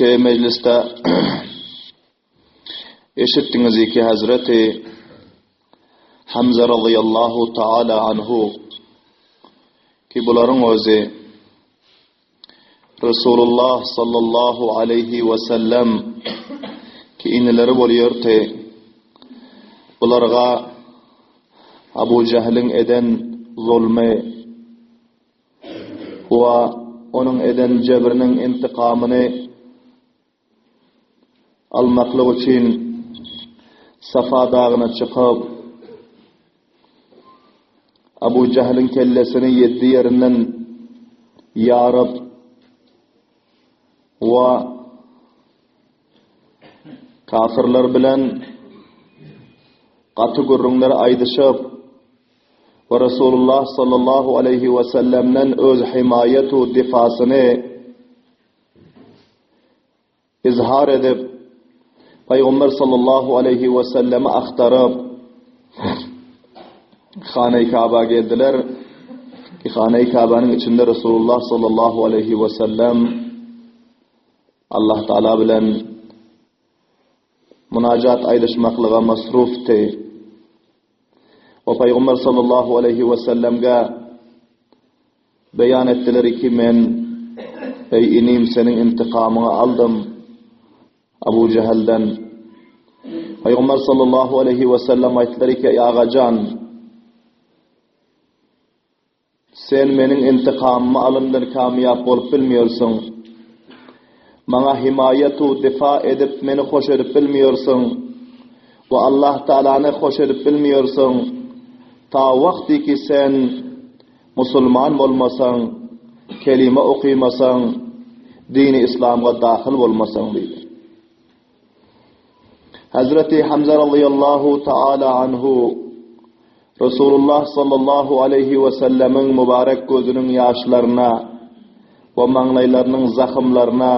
Mejlisde eşitdiňiz ki Hazreti Hamza radıyallahu taala anhu ki bularyň özi Resulullah sallallahu aleyhi ve sellem ki inileri bolýardy. Bularga Abu Jahliň eden zulmy we onuň eden jebriniň intikamyny almaklyk üçin Safa dagyna çykyp, Abu Jahlyň kellesini ýeddi ýerinden ýaryp we kafirler bilen gaty gürrüňler aýdyşyp, we Resulullah sallallahu aleýhi we sellemden öz himaýet u difasyny izhar edip, Pygamber sallallahu aleýhi we sellemi agtaryp, Hana-i Kaba geldiler. Ki Hana-i Kabanyň içinde Resulullah sallallahu aleýhi we sellem Allah Taala bilen munajat aýdyşmaklyga masrufdy. We Pygamber sallallahu aleýhi we sellemge beýan etdiler ki men eý inim seniň intikamyňy aldym Abu Jehelden. Pygamber sallallahu aleýhi we sellem aýtdylar ki eý agajan Sen meniň intikamymy alyndan kamýap bolup bilmeýärsiň. Maňa himaýat-u difa edip meni hoş edip bilmeýärsiň we Allah Taalany hoş edip bilmeýärsiň. Ta wagty ki sen musulman bolmasaň, kelime okymasaň, dini islamga dahyl bolmasaň diýdi. Hazreti Hamza radıyallahu taala anhu Resulullah sallallahu aleýhi we sellemiň mübarek gözüniň ýaşlaryna we maňlaýlarynyň zahymlaryna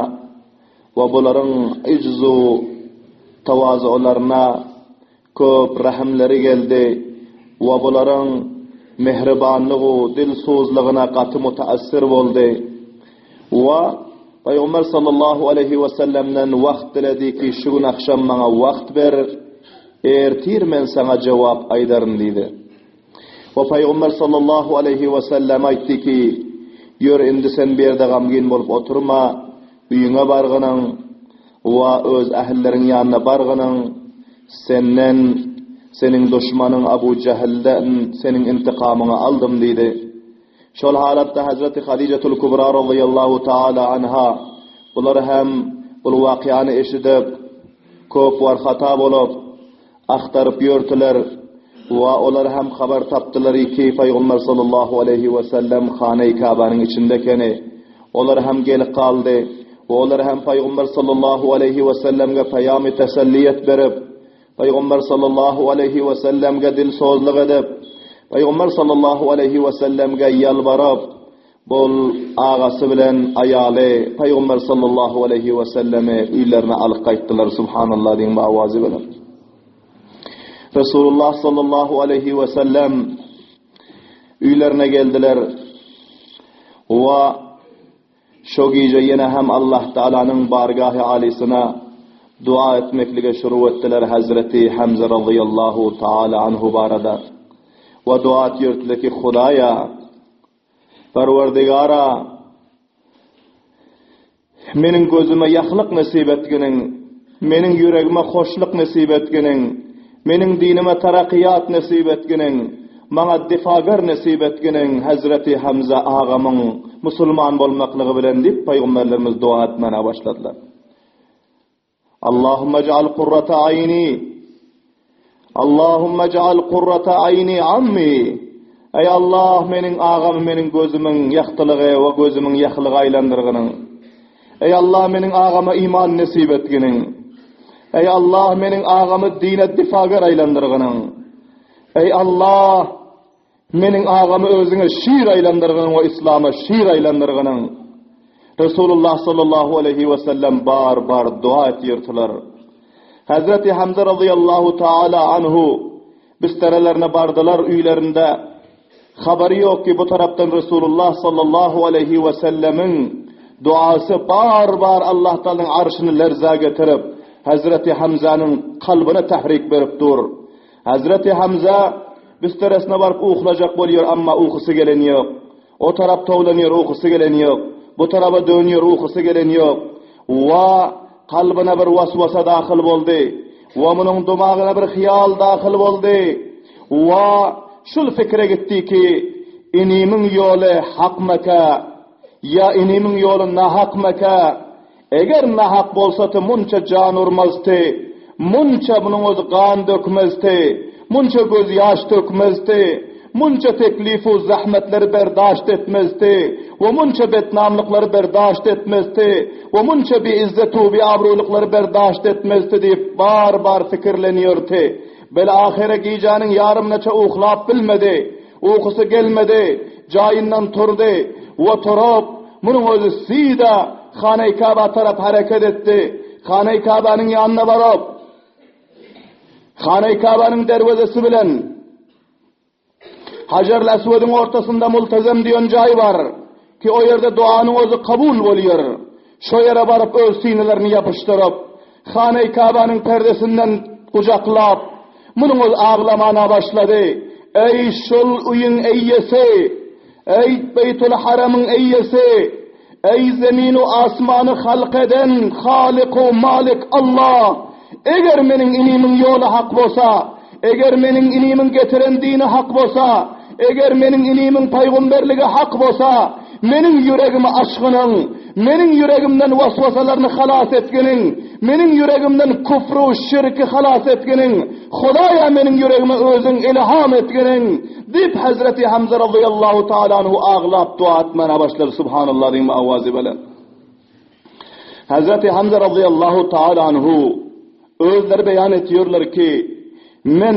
we bularyň ijzu tawazularyna köp rahimleri geldi we bularyň mehribanlygu dilsuzlygyna gaty mutaassir boldy we Pygamber sallallahu aleýhi we sellemden wagt diledi ki şu gün agşam maňa wagt ber Ertir men saňa jogap aýdaryn diýdi. We Pygamber sallallahu aleýhi we sellem aýtdy ki, Ýör indi sen bu ýerde gamgyn bolup oturma, öýüňe bargynyň we öz ähilleriň ýanyna bargynyň, senden, seniň duşmanyň Abu Jahilden seniň intikamyňy aldym diýdi. Şol halatda Hazreti Hadijatul Kubra razyýallahu taala anha bular hem bul wakyany eşidip, köp war-hata bolup, agtaryp ýörtüler we olar hem habar tapdylar ki, Pygamber sallallahu aleýhi we sellem Hana-i Kabanyň içinde ekeni. Olar hem gelip galdy we olar hem Pygamber sallallahu aleýhi we sellemge peýamy teselliýet berip, Pygamber sallallahu aleýhi we sellemge dilsozlyk edip, Pygamber sallallahu aleýhi we sellemge ýalbaryp, bol agasy bilen aýaly Pygamber sallallahu aleýhi we sellemi öýlerine alyp gaýtdylar. Subhanallah diýiň bu awazy bilen. Resulullah sallallahu aleýhi we sellem öýlerine geldiler. We Şo gije ýene hem Allah Taalanyň bargahy alysyna dua etmeklige şuru etdiler Hazreti Hamza razyýallahu taala anhu barada. We dua etýärdiler ki, Hudaýa, Perwerdigara, meniň gözüme ýahlyk nesip etginiň, meniň ýüregime hoşluk nesip etginiň, Meniň dinime tarakyýat nesip etginiň, maňa difagar nesip etginiň Hezreti Hamza agamyň musulman bolmaklygy bilen diýip pygamberlerimiz doga etmäne başladylar. Allahumma ij'al kurrata aýni Allahumma ij'al kurrata aýni ammi Eý Allah meniň agamy meniň gözümiň ýagtylygy we gözümiň ýahylygy aýlandyrgynyň. Eý Allah meniň agama iman nesip etginiň. Eý Allah meniň agamy dine difager aýlandyrgynyň. Eý Allah meniň agamy özüňe şir aýlandyrgynyň we islama şir aýlandyrgynyň. Resulullah sallallahu aleyhi ve sellem bar bar dua etýärdiler. Hazreti Hamza radıyallahu taala anhu bisterelerine bardylar öýlerinde Habary ýok ki bu tarapdan Resulullah sallallahu aleýhi we sellemiň. Duasy bar-bar Allah Taalanyň arşyny lerza getirip, Hezreti Hamzanyň kalbyna tahrik berip dur. Hezreti Hamza bisteresine baryp uhlajak bolýar, amma ukusy gelen ýok. O tarap towlanýar, ukusy gelen ýok. Bu taraba dönýär, ukusy gelen ýok. Wa kalbyna bir waswasa dahyl boldy. Wa munuň dumagyna bir hyýal dahyl boldy. Wa şul pikire gitdi ki, inimiň ýoly hakmyka? Ýa inimiň ýoly nahakmyka? Eger nahak bolsady munça jan urmazdy, munça munuň özi gan dökmezdi, munça göz ýaş dökmezdi, munça teklifu zahmetleri berdaşt etmezdi we munça betnamlyklary berdaşt etmezdi we munça biizzetu biabruýlyklary berdaşt etmezdi diýip bar-bar pikirlenýärdi. Bel-ahyra gijäniň ýarymynaça uklap bilmedi. Ukusy gelmedi, jaýyndan turdy we turup, munuň özi sida Hanaý-Kaba tarap hereket etdi. Hanaý-Kabanyň ýanyna baryp, Hanaý-Kabanyň derwezesi bilen Hajarl-Aswediň ortasynda Multazem diýen jaý bar, ki o ýerde duanyň özi kabul bolýar. Şo ýere baryp öz synalaryny ýapyşdyryp, Hanaý-Kabanyň perdesinden gujaklap, munuň özi aglamana başlady, Eý, şol öýüň eýesi! Eý, Beýtul-Haramyň eýesi! Eý, zemin-u asmany halk eden Halyk-u Malik Allah! Eger meniň inimiň ýoly hak bolsa, eger meniň inimiň getiren dini hak bolsa, eger meniň inimiň paýgomberligi hak bolsa, meniň ýüregimi açgynyň, meniň ýüregimden waswasalaryny halas etginiň, meniň ýüregimden küfru şirki halas etginiň, Hudaýa meniň ýüregime özüň ilham etginiň, diýip Hezreti Hamza razyýallahu taala anhu aglap dua etmäne başlady, Subhanallah diýen owazy bilen. Hazreti Hamza razyýallahu taala anhu özleri beýan etýärler ki, men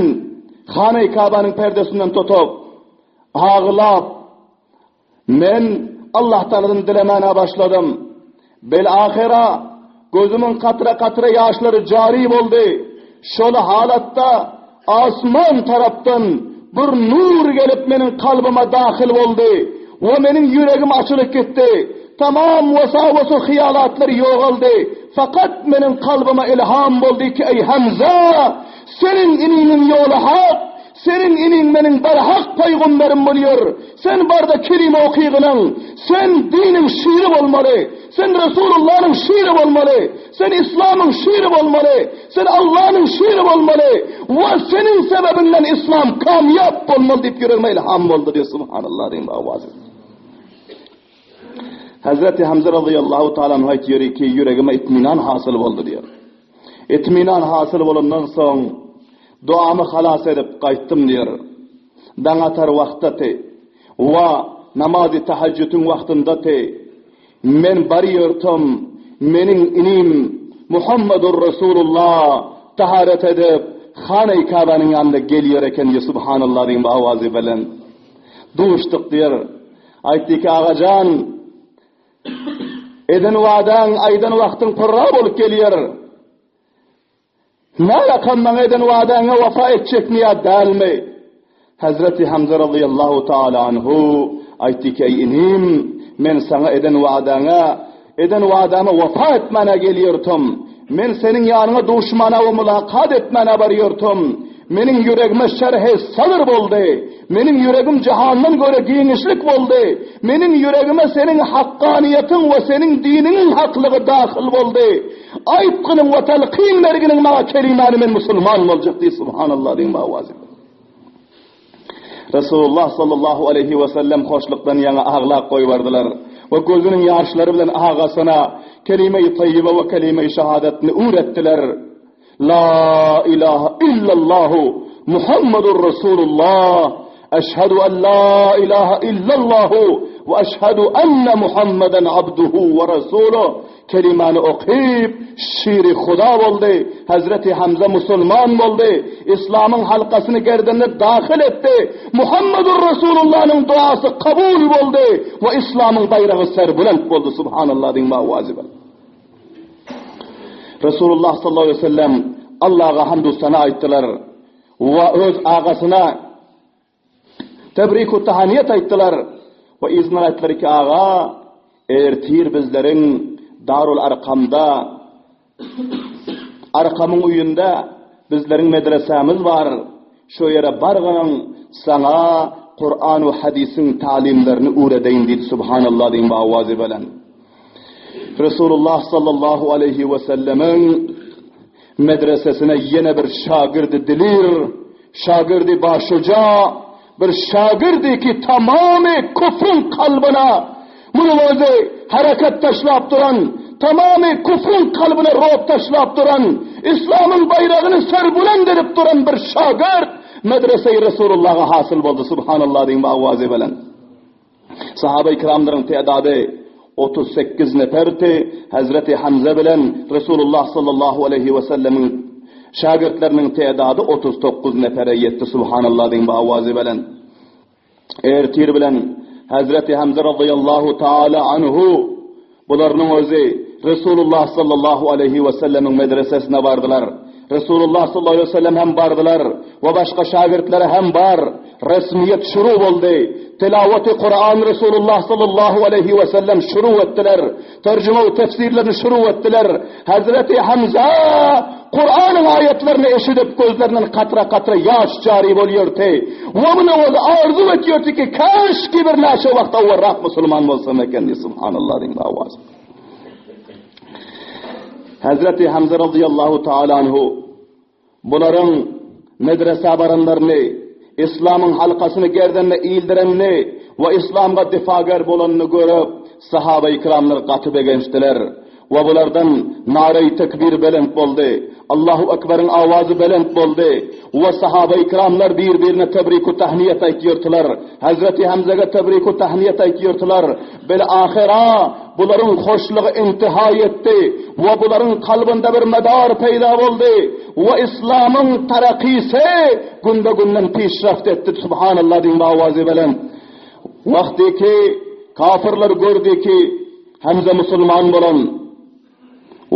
Hana-i Kabanyň perdesinden tutup, aglap, men Allah Taaladan dilemäne başladym. Bel ahyra gözümiň katra-katra ýaşlary jary boldy. Şol halatda asman tarapdan bir nur gelip meniň kalbyma dahyl boldy we meniň ýüregim açylyp gitdi. Tamam wesawesu hyýalatlar ýogaldy. Fakat meniň kalbyma ilham boldy ki, eý Hamza, seniň iniňiň ýoly hak, Seniň iniň meniň barhak paýgomberim bolýar. Sen barda kelime okygynyň, sen diniň şiri bolmaly. Sen Resulullanyň şiri bolmaly. Sen islamyň şiri bolmaly. Sen Allanyň şiri bolmaly. We seniň sebebiňden islam kamýap bolmaly diýip ýüregime ilham boldy diýip subhanallah diýip owazy. Hazreti Hamza radıyallahu taala anhu aýtýar ki, ýüregime itminan hasyl boldy diýär. Itminan hasyl bolandan soň Duamy halas edip gaýtdym diýer. Daň atar wagtdaty we namazy tahajjütiň wagtyndaty. Men barýortam, meniň inim Muhammedur Resulullah taharet edip, Hana-i Kabanyň ýanynda gelýär eken diýip, Subhanallah diýen bu owazy bilen duşduk diýer. Aýtdy ki, Agajan, eden wadaň, aýdan wagtyň purra bolup gelýär. Närakam maňa eden wadaňa wepa etjekmi ýa dälmi? Hezreti Hamza razyýallahu taala anhu aýtdy ki, Eý inim, men saňa eden wadaňa, eden wadama wepa etmäne gelýärdim. Men seniň ýanyňa duşmana we mulakat etmäne barýardym. Meniň ýüregime şerhi sadyr boldy. Meniň ýüregim jahandan göre giňişlik boldy. Meniň ýüregime seniň hakkanyýetiň we seniň diniňiň haklygy dahyl boldy. Aýtgynyň we talkyn berginiň maňa kelimäni men musulman boljak diýip subhanallah diýen owazy. Resulullah sallallahu aleyhi we sellem hoşlukdan ýaňa aglap goýberdiler we gözüniň ýaşlary bilen agasyna kelime-i taýýibe we kelime-i şahadatny öwretdiler. La ilaha illallahu Muhammedur Resulullah. Eşhedü en la ilaha illallahu we eşhedü enne Muhammeden abduhu we resuluh. Kelimany okyp, şiri Huda boldy. Hazreti Hamza musulman boldy. Islamyň halkasyny gerdenine dahyl etdi. Muhammedur Resulullahnyň duasy kabul boldy we Islamyň baýragy serbulent boldy. Subhanallah diýen wazibe. Resulullah sallallahu aleyhi ve sellem Allaha hamdu sana aýtdylar we öz agasyna tebrik we tahaniyet aýtdylar we yzyna aýtdylar ki aga. Ertir bizleriň Darul Arkamda, Arkamyň öýünde bizleriň medresämiz bar. Şo ýere bargyn, saňa Kuran we hadysyň talimlerini öwredeýin diýdi. Subhanallah diýiň bu owazy bilen. Resulullah sallallahu aleýhi we sellemiň medresesine ýene bir şagirdi dilir, şagirdi başuja, bir şagirdi ki tamamy küfrüň kalbyna muny özi hereket taşlap duran, tamamy küfrüň kalbyna rob taşlap duran, İslamyň baýragyny serbulend edip duran bir şagirt medrese-i Resulullaha hasyl boldy. Subhanallah diýiň bu owazy bilen. Sahaba-i kiramlaryň tädady 38 neperdi. Hazreti Hamza bilen Resulullah sallallahu aleýhi we sellemiň şägirtleriniň tädady 39 nefere ýetdi. Subhanallah diýiň bu owazy bilen. Ertir bilen Hazreti Hamza radıyallahu taala anhu Bularynyň özi Resulullah sallallahu aleýhi we sellemiň medresesine bardylar. Resulullah sallallahu aleýhi we sellem hem bardylar we başga şägirtleri hem bar. Resmiýet şuru boldy. Tilawaty Kuran Resulullah sallallahu aleýhi we sellem şuru etdiler. Terjime we tefsirlerini şuru etdiler. Hazreti Hamza Kuranyň aýatlaryny eşidip gözlerinden katra-katra ýaş jary bolýardy. We muny özi arzuw etýärdi ki, kaşki bir näçe wagt owalrak musulman bolsam eken diýip, subhanallah diýip awaz. Hazreti Hamza radıyallahu taala anhu bularyň medresä baranlaryny, İslamyň halkasyny gerdenine ildirenini we İslamga difager bolanyny görüp, sahaba-i kiramlar gaty begençdiler. We bulardan naraýy tekbir belent boldy. Allahu Ekberiň awazy belent boldy. We sahaba-i kiramlar bir-birine tebrik-u tahniýet aýtýardylar. Hezreti Hemzege tebrik-u tahniýet aýtýardylar. Bil-ahyra bularyň hoşlugy intiha ýetdi. We bularyň kalbynda bir medar peýda boldy. We islamyň tarakkysy günbe-günden pişraft etdi. Subhanallah diýiň bu awazy belent. Wagty ki kafirler gördi ki, Hemze musulman bolan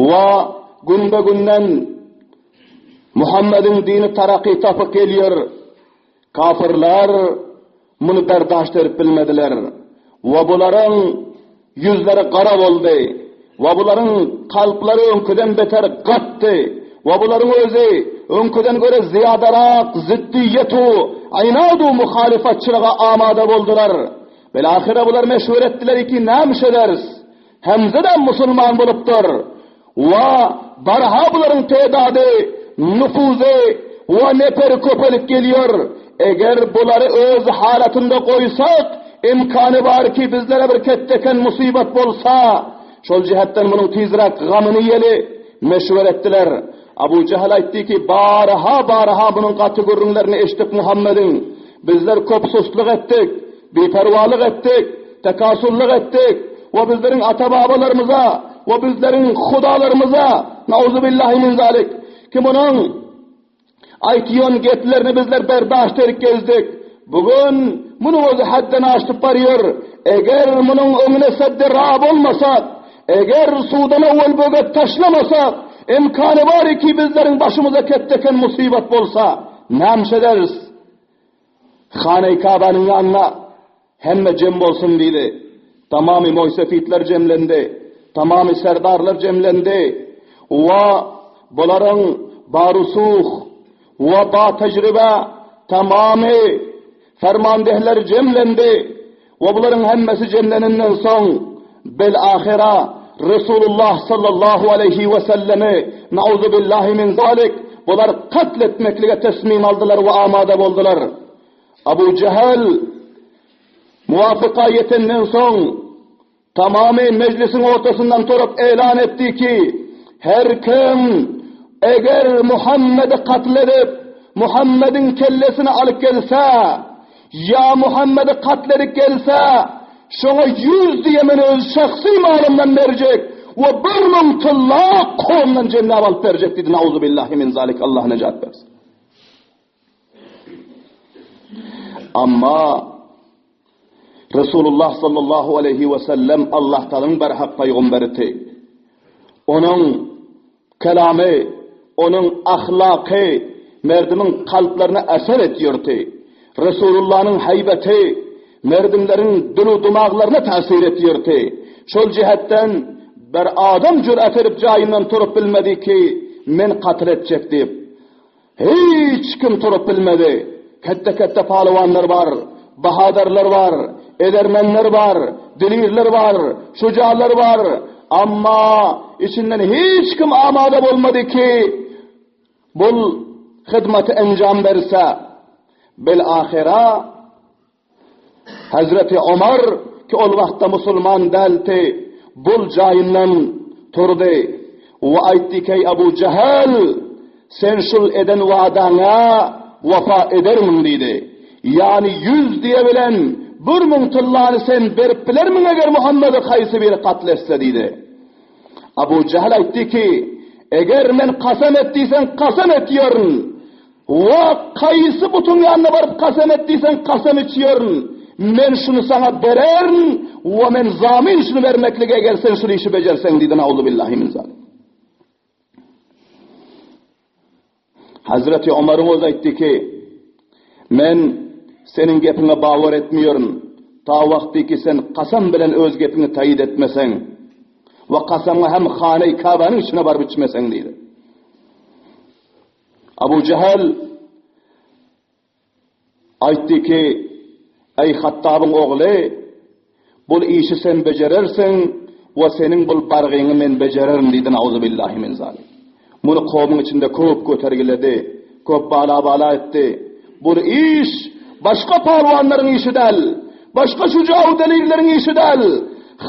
we günbe-günden Muhammediň dini taraky tapyp gelýär. Kafirler muny berdaşt edip bilmediler we bularyň ýüzleri gara boldy we bularyň kalplary öňküden beter gatdy we bularyň özi öňküden göre zyýadarak ziddiýetu, ynadu muhalyfatçylyga amada boldular. Bilahyra bular meşweret etdiler ki, nämiş ederis? Hemze-de musulman bolupdyr. We barha bularyň tedady, nufuzy we neperi köpelip gelýär. Eger bulary öz halatynda goýsak, imkany bar ki, bizlere bir ketdeken musybat bolsa, şol jihetden munuň tizräk gamyny iýeli. Meşweret etdiler. Abu Jehal aýtdy ki, barha-barha munuň gaty gürrüňlerini eşitdik Muhammediň. Bizler köp sustluk etdik, biperwalyk etdik, tekasullyk etdik we bizleriň ata-babalarymyza we bizleriň hudalarymyza, nauzubillahi min zalik, ki munuň aýtýan geplerini bizler berdaşt edip gezdik. Bu gün munuň özi hadden aşyp barýar. Eger munuň öňüne seddi ra bolmasak, eger suwdan owal böwet taşlamasak, imkany bar ki bizleriň başymyza ketdeken musybat bolsa, nämiş ederis? Hany Kabanyň ýanyna hemme jem bolsun diýdi. Tamamy moýsefitler jemlendi. Tamamy serdarlar jemlendi. Wa bularyň barusuh we ba tejribe tamamy fermandehler jemlendi. We bularyň hemmesi jemlenenden soň, bil ahyra Resulullah sallallahu aleýhi we sellemi, nauzubillahi min zalik, bular katl etmeklige tesmim aldylar we amada boldular. Abu Jehel muwafyka ýetenden soň, Tamamy mejlisiň ortasyndan turup elan etdi ki, Her kim eger Muhammedi katl edip, Muhammediň kellesini alyp gelse, ýa Muhammedi katl edip gelse, şoňa ýüz diýe men öz şahsy malymdan berjek we 1000 tylla kowumdan jemläp alyp berjek diýdi. Nauzubillahi min zalik. Allah nejat bersin. Amma Resulullah sallallahu aleyhi ve sellem Allah Taala'nın berhak peygamberiti. Onuň kelamy, onuň ahlaky merdimiň kalplaryna eser etýärdi. Resulullah'nyň heybeti merdimleriň dilu dumaglaryna täsir etýärdi. Şol jihetden bir adam jürat edip jaýyndan turup bilmedi ki, men katyl etjek diýip. Hiç kim turup bilmedi. Ketde-ketde pälwanlar bar, bahadyrlar bar, edermenler bar, dilirler bar, şujalar bar. Amma içinden hiç kim amada bolmady ki, bul hyzmaty enjam berse. Bil-ahyra Hazreti Omar ki ol wagtda musulman däldi, bul jaýyndan turdy we aýtdy ki, Eý Abu Jehel, sen şul eden wadaňa wepa edermiň diýdi. Ýagny ýüz diýe bilen 1000 tyllany sen berip bilermiň eger Muhammedi haýsy biri katl etse diýdi. Abu Jehel aýtdy ki, eger men kasam et diýseň kasam etýärin. Wah, kaýsy butuň ýanyna baryp kasam et diýseň, kasam içýärin. Men şuny saňa bererin we men zamin şuny bermeklige eger sen şul işi bejerseň diýdi. Nauzubillahi min zalik. Hazreti Omaryň özi aýtdy ki, men seniň gepiňe bawer etmeýärin. Ta wagty ki sen kasam bilen öz gepiňi taýyt etmeseň we kasamyňy hem Hane-i Kabanyň içine baryp içmeseň diýdi. Abu Jehel aýtdy ki, Eý Hattabyň ogly, bul işi sen bejerersiň we seniň bul bargyňy men bejererin diýdi, nauzubillahi min zalik. Muny kowumyň içinde köp götergiledi, köp bala-bala etdi. Bul iş başga palwanlaryň işi däl, başga şuja-u delirleriň işi däl.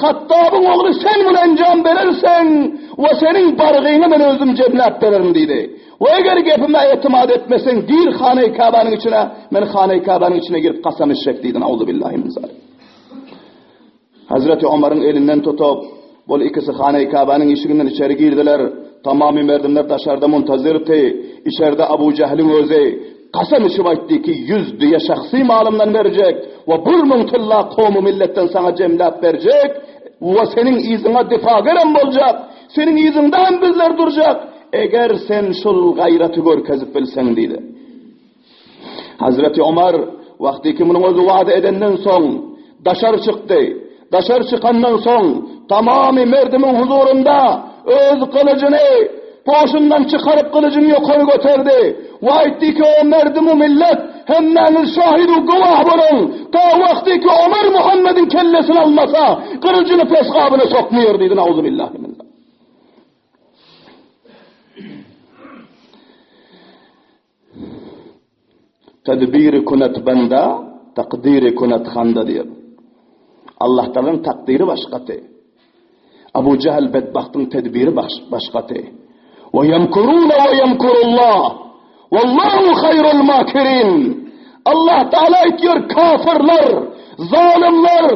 Hattabyň ogly sen muny enjam bererseň we seniň bargyňy men özüm jemläp bererin diýdi. We eger gepime etimat etmeseň gir Hane-i Käbäniň içine, men Hane-i Käbäniň içine girip kasam içjek diýdi. Nauzubillahi min zalik. Hazreti Omaryň elinden tutup, bol ikisi Hane-i Käbäniň işiginden içeri girdiler. Tamamy merdimler daşarda muntazirdi. Içerde Abu Jehliň özi kasam içip aýtdy ki, 100 düýe şahsy malymdan berjek we 1000 tylla kowmy milletden saňa jemläp berjek we seniň yzyňa difagerem boljak, seniň yzyňda hem bizler durjak, eger sen şul gaýraty görkezip bilseň diýdi. Hazreti Omar wagtyky munuň özi wada edenden soň daşary çykdy. Daşary çykandan soň tamamy merdimiň huzurynda öz gylyjyny poşundan çykaryp gylyjyny ýokary göterdi. We aýtdy ki, o merdimu millet hemmäňiz şahidu güwah boluň. Ta wagtyky Omar Muhammediň kellesini almasa, gylyjyny pesgabyna sokmaýar diýdi. Nauzubillahi min. Tedbiri kunet benda, takdiri kunet handa diýip. Allah Taalanyň takdyry başgaty. Abu Jahl bedbagtyň tedbiri başgaty. Wa yamkuruna wa yamkurullah. Wallahu haýrul makirin. Allah Taala aýtýar, kafirler, zalymlar,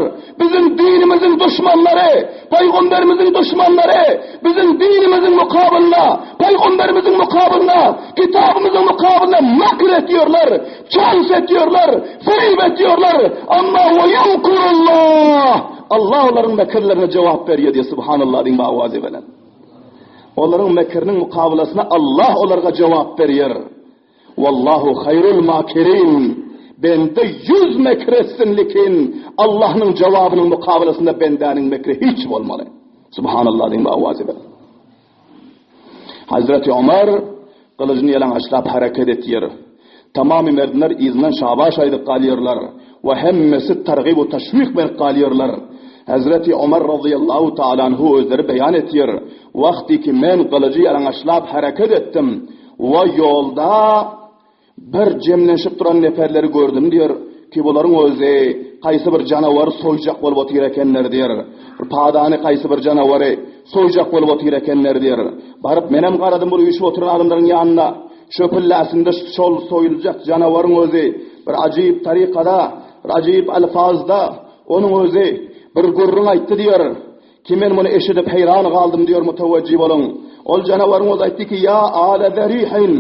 biziň dinimiziň duşmanlary, pygamberimiziň duşmanlary, biziň dinimiziň mukabylynda, pygamberimiziň mukabylynda, kitabymyzyň mukabylynda makr etýärler, çans etýärler, ferib etýärler. Amma we yamkurullah. Allah olaryň mekirlerine jogap berýär diýip subhanallah diýip awazy bilen. Olaryň mekiriniň mukabylasyna Allah olarga jogap berýär. Wallahu haýrul makirin. Bende ýüz mekr etsin likin Allahnyň jogabynyň mukabylasynda bendäniň mekri hiç bolmaly. Subhanallah diýip awazy bilen. Hazreti Omar gylyjyny ýalaňaçlap hereket etýär. Tamamy merdler yzyndan şabaş aýdyp galýarlar we hemmesi targyb we teşwik berip galýarlar. Hazreti Omar razyýallahu taala anhu özleri beýan etýär, Wagty ki men gylyjy ýalaňaçlap hereket etdim, We ýolda bir jemlenşip duran neperleri gördüm diýer, ki bularyň özi haýsy bir janawary soýjak bolup otyr ekenler diýer. Bir padany haýsy bir janawary soýjak bolup otyr ekenler diýer. Baryp menem garadym bir üýşüp oturan adamlaryň ýanyna. Şöpülläsinde şol soýuljak janawaryň özi bir ajyp tarykada, bir ajyp alfazda onuň özi bir gürrüň aýtdy diýer. Ki men muny eşidip heýran galdym diýer mutawajjy boluň. Ol janawaryň özi aýtdy ki, Ýa ala zerihin,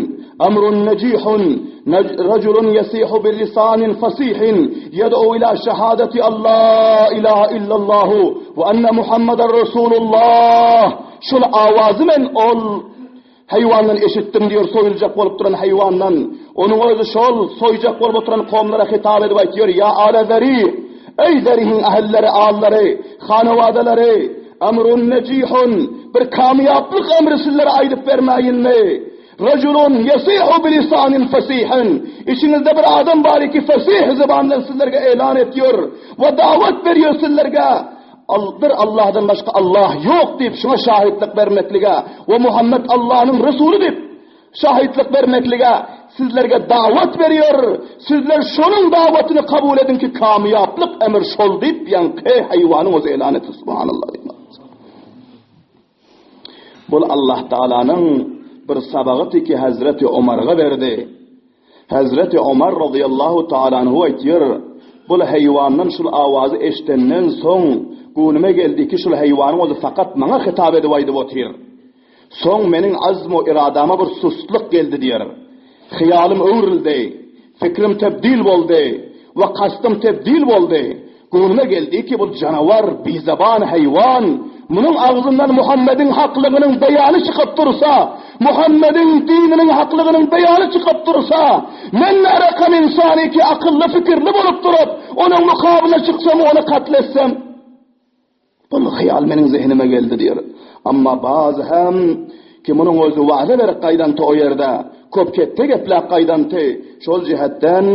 amrun nejihun, rajulun yasihu bi lisanin fasihin, yad'u ila şahadati alla ilaha illallahu we anna Muhammeden Rasulullah. Şul awazy men ol Haýwandan eşitdim diýer, soýuljak bolup duran haýwandan. Onuň özi şol soýjak bolup oturan kowumlara hitap edip aýtýar, Ýa ala zeri! Eý Zerihiň ähilleri, allary, hanawadalary, emrun nejihun, bir kamýaplyk emri sizlere aýdyp bermäýinmi? Rejulun ýesihu bilisanin fesihin, içiňizde bir adam bar ki fesih zyban bilen sizlerge elan etýär we dawat berýär sizlerge, bir Allahdan başga Allah ýok diýip şuňa şahitlik bermeklige we Muhammet Allahnyň Resuly diýip şahitlik bermeklige sizlerge dawat berýär, sizler şonuň dawatyny kabul ediň ki kamýaplyk emir şol diýip ýaňky haýwanyň özi elan etdi subhanallah. Bul Allah Taalanyň bir sabagyty ki Hazreti Omarga berdi. Hazreti Omar radıyallahu taala anhu aýtýar, Bul haýwandan şul awazy eşdenden soň göwnüme geldi ki şul haýwanyň özi fakat maňa hitap edip aýdyp otyr. Soň meniň azm-u iradama bir sustluk geldi diýer. Hyýalym öwrüldi, fikrim tebdil boldy we kastym tebdil boldy. Göwnüme geldi ki, bu janawar, bizaban haýwan, munuň agzyndan Muhammediň haklygynyň beýany çykyp dursa, Muhammediň dininiň haklygynyň beýany çykyp dursa, men närakam ynsany ki, akylly, fikirli bolup durup, onuň mukabylyna çyksam, ony katl etsem? Bul hyýal meniň zehnime geldi diýer. Amma bazy hem ki munuň özi wada berip gaýdanty o ýerde, köp ketde gepläp gaýdanty, şol jihetden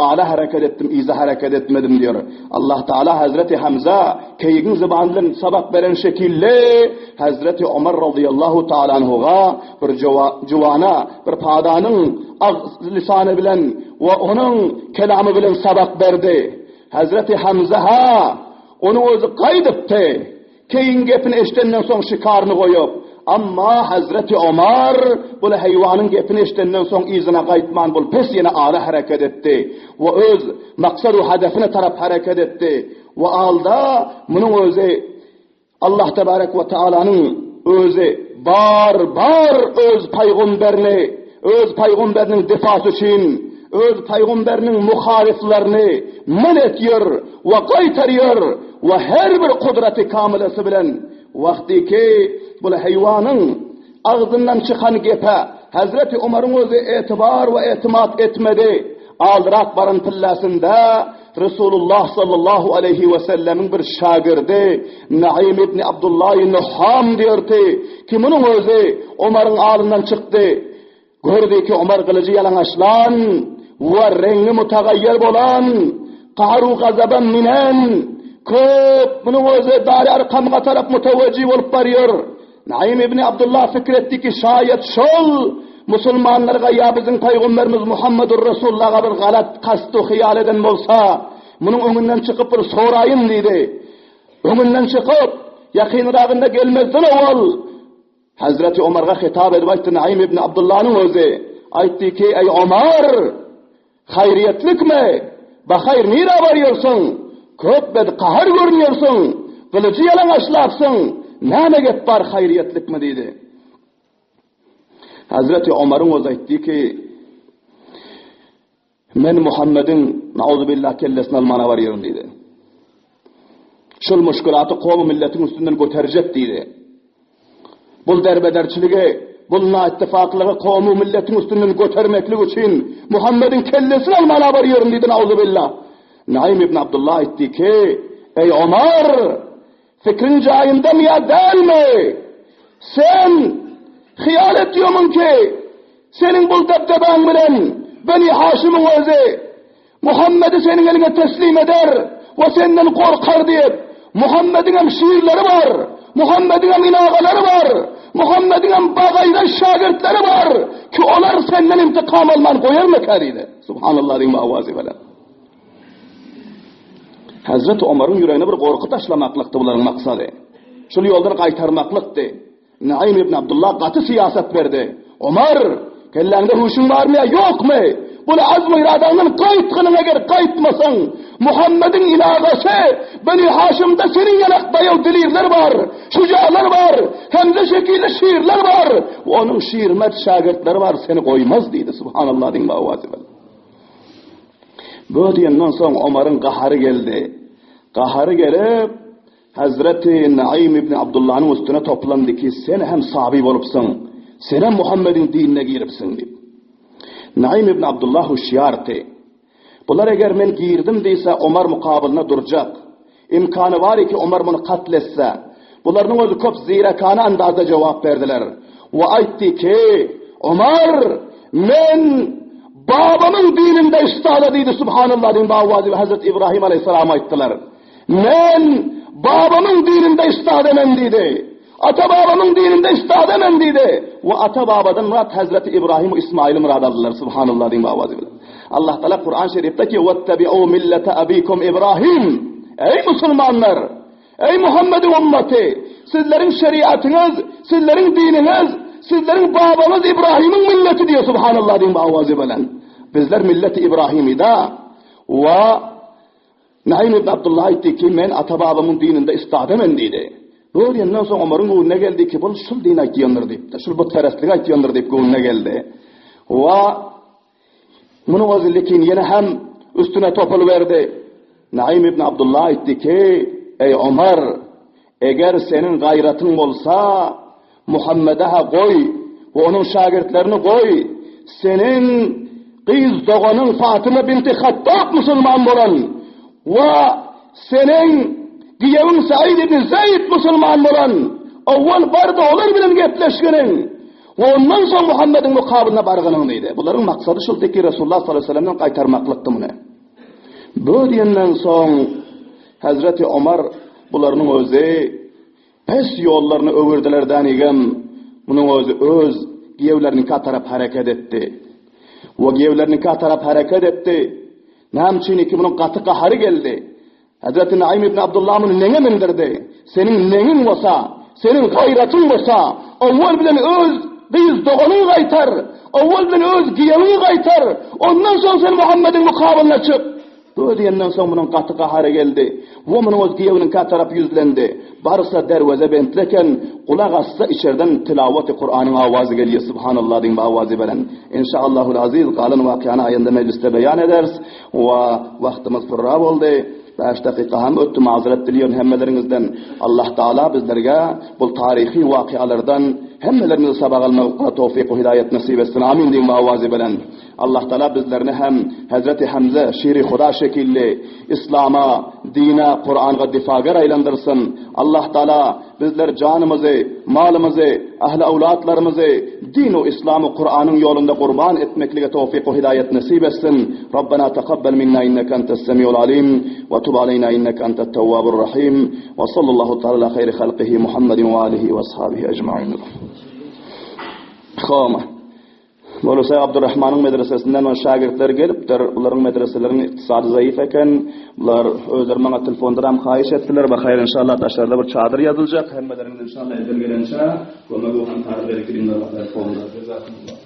ala hereket etdim, yza hereket etmedim diýer. Allah Taala Hazreti Hamza keýigiň zybany bilen sabak beren şekilli Hazreti Omar razyýallahu taala anhuga bir juwana, bir padanyň agz lisany bilen we onuň kelamy bilen sabak berdi. Hazreti Hamza ha Onuň özi gaýdypdy. Keýigiň gepini eşidenden soň şikaryny goýup. Amma Hazreti Omar bul haýwanyň gepini eşidenden soň yzyna gaýtman bul pes ýene ala hereket etdi we öz maksad-u hadefine tarap hereket etdi we alda munuň özi Allah tebarek we taalanyň özi bar bar öz paýgomberini öz paýgomberiniň difasy üçin öz paýgomberiniň muhaliflerini men etýär we gaýtarýar we her bir kudraty kamylasy bilen wagtyky bul haýwanyň agzyndan çykan gepe Hazreti Omaryň özi etibar we etimat etmedi. Aldyrak baran pillasynda Resulullah sallallahu aleýhi we sellemiň bir şagirdi Naim ibn Abdullah Nuham diýerdi ki, munuň özi Omaryň alyndan çykdy. Gördi ki, Omar gylyjy ýalaňaçlan we reňgi mutagaýýer bolan, gaharu gazaba minen, köp munuň özi Dary Arkamga tarap mutawejji bolup barýar. Naim ibn Abdullah pikir etdi ki, şaýat şol musulmanlarga ýa biziň paýgamberimiz Muhammedur Resulullaha bir galat kast-u hyýal eden bolsa, munuň öňünden çykyp bir soraýyn diýdi. Öňünden çykyp, ýakynragynda gelmezden owal Hazreti Omarga hitap edip aýtdy Naim ibn Abdullanyň özi. Aýtdy ki, eý Omar, Haýryýetlikmi? Bahaýr nirä barýarsyň? Köp bet gahar görünýärsiň. Gylyjy ýalaňaçlapsyň. Näme gep bar haýryýetlikmi diýdi. Hazreti Omaryň özi aýtdy ki, Men Muhammediň nauzubillah kellesini almana barýaryn diýdi. Şol muşkulaty kowum milletiň üstünden göterjek diýdi. Bul derbederçiligi, bul naittifaklygy kowumy milletiň üstünden götermeklik üçin Muhammediň kellesini almana barýaryn diýdi nauzubillah. Naim ibn Abdullah aýtdy ki, Eý Omar, fikriň jaýyndamy ýa dälmi? Sen hyýal etýärmiň ki, seniň bul debdebäň bilen Beni Haşymyň özi Muhammedi seniň eliňe teslim eder we senden gorkar diýip, Muhammediňem şirleri bar, Muhammediňem inagalary bar, Muhammediňem bagaýraş şägirtleri bar ki, olar senden intikam alman goýarmyka diýdi. Subhanallah diýme awazy bilen. Hazreti Omaryň ýüregine bir gorky taşlamaklykdy bularyň maksady. Şul ýoldan gaýtarmaklykdy. Naim ibn Abdullah gaty syýasat berdi. Omar, kelläňde huşuň barmy ýa ýokmy? Bul azm-u iradaňdan gaýtgynyň eger gaýtmasaň, Muhammediň ilagasy Beni Haşymda seniň ýalak daýaw dilirler bar, şujalar bar, Hemze şekilli şirler bar, onuň şirmert şägirtleri bar, seni goýmaz diýdi. Subhanallah diýme owazy bilen. Bu diýenden soň Omaryň gahary geldi. Gahary gelip, Hazreti Naim ibn Abdullanyň üstüne toplandy ki, sen hem saby bolupsyň, sen hem Muhammediň dinine giripsiň diýip. Naim ibn Abdullah huşýardy. Bular eger men girdim diýse, Omar mukabylyna durjak. Imkany bar ki, Omar muny katl etse. Bularnyň özi köp zirekana andazda jogap berdiler. We aýtdy ki, Omar, men babamyň dininde üstada diýdi, subhanallah diýen bawazy Hazreti Ibrahim aleyhisselam aýtdylar. Men babamyň dininde üstada men diýdi. Ata-babamyň dininde üstada men diýdi. We ata-babadan myrat Hazreti Ibrahim we Ismaili myrad aldylar, subhanallah diýen bawazy bilen. Allah Taala Kur'an şerifde ki, "Wettabi'u millete abikum Ibrahim." Ey musulmanlar! Eý Muhammediň ummaty! Sizleriň şeriatyňyz, sizleriň diniňiz, sizleriň babaňyz Ibrahimiň milleti diýýär subhanallah diýen owazy bilen. Bizler milleti Ibrahimida we Naim ibn Abdullah aýtdy ki, men ata-babamyň dininde istada men diýdi. Bu diýenden soň Omaryň göwnüne geldi ki, bul şul din aýtýandyr diýipdir. Şul butperestligi aýtýandyr diýip göwnüne geldi. We Munuň özi lekin ýene hem üstüne topulyberdi. Naim ibn Abdullah aýtdy ki, Eý Omar, eger seniň gaýratyň bolsa, Muhammede-hä goý we onuň şägirtlerini goý, seniň gyz doganyň Fatyma binti Hattab musulman bolan we seniň giýewiň Said ibn Zeýd musulman bolan, owwal bar-da olar bilen gepleşginiň. We ondan soň Muhammediň mukabylyna bargynyň diýdi. Bularyň maksady şuldy ki, Resulullah sallallahu aleyhi ve sellemden gaýtarmaklykdy muny. Bu diýenden soň Hazreti Omar bularynyň özi pes ýollaryny öwürdiler dänigem, munuň özi öz giýewleriniňkä tarap hereket etdi. We giýewleriniňkä tarap hereket etdi. Näme üçin ki munuň gaty gahary geldi. Hezreti Naim ibn Abdullah muny neňe mindirdi? Seniň neňiň bolsa, seniň gaýratyň bolsa, owwal bilen öz gyz doganyňy gaýtar, owwal bilen öz giýewiňi gaýtar, ondan soň sen Muhammediň mukabylyna çyk. Bu diýenden soň munuň gaty gahary geldi. We munuň öz giýewiniňkä tarap ýüzlendi. Barsa derweze bentli eken, gulak assa içerden tilawaty Kuranyň awazy gelýär, Subhanallah diýen awazy bilen. Inşaallahul aziz galan wakyany aýynda mejlisde beýan ederis. Wa wagtymyz purra boldy. Bäş dakyka hem ötdi, mazeret dileýän hemmeleriňizden. Allah Taala bizlerge bul taryhy wakyalardan hemmelerimize sabak almaklyga towfyk we hidaýat nesip etsin. Amin diýiň awazy bilen. Allah Taala bizlerini hem Hezreti Hamza şiri Huda şekilli Islama, dine, Kur'an'a difager aýlandyrsyn. Allah Taala Bizler janymyzy, malymyzy, ähli-awlatlarymyzy din-u Islam-u Kuranyň ýolunda gurban etmeklige towfyk-u hidaýat nesip etsin. Rabbena takabbel minna inneke entes semiul alim we tub aleyna inneke entet tewwabur rahim. We sallallahu taala ala haýri halkihi Muhammedin we alihi we ashabihi ecmaîn. Koma. Mowlasa Abdurrahmanyň medresesinden ol şägirtler gelipdir. Bularyň medreseleriniň ykdysady zaýyf eken. Bular özleri maňa telefondanam haýyş etdiler. Bahaýr inşallah daşarda bir çadyr ýazyljak. Hemmeleriňiz inşallah elden gelençe kömek we hamkarlyk berip gidiňler Bahaýr fonda. Jazakumullah.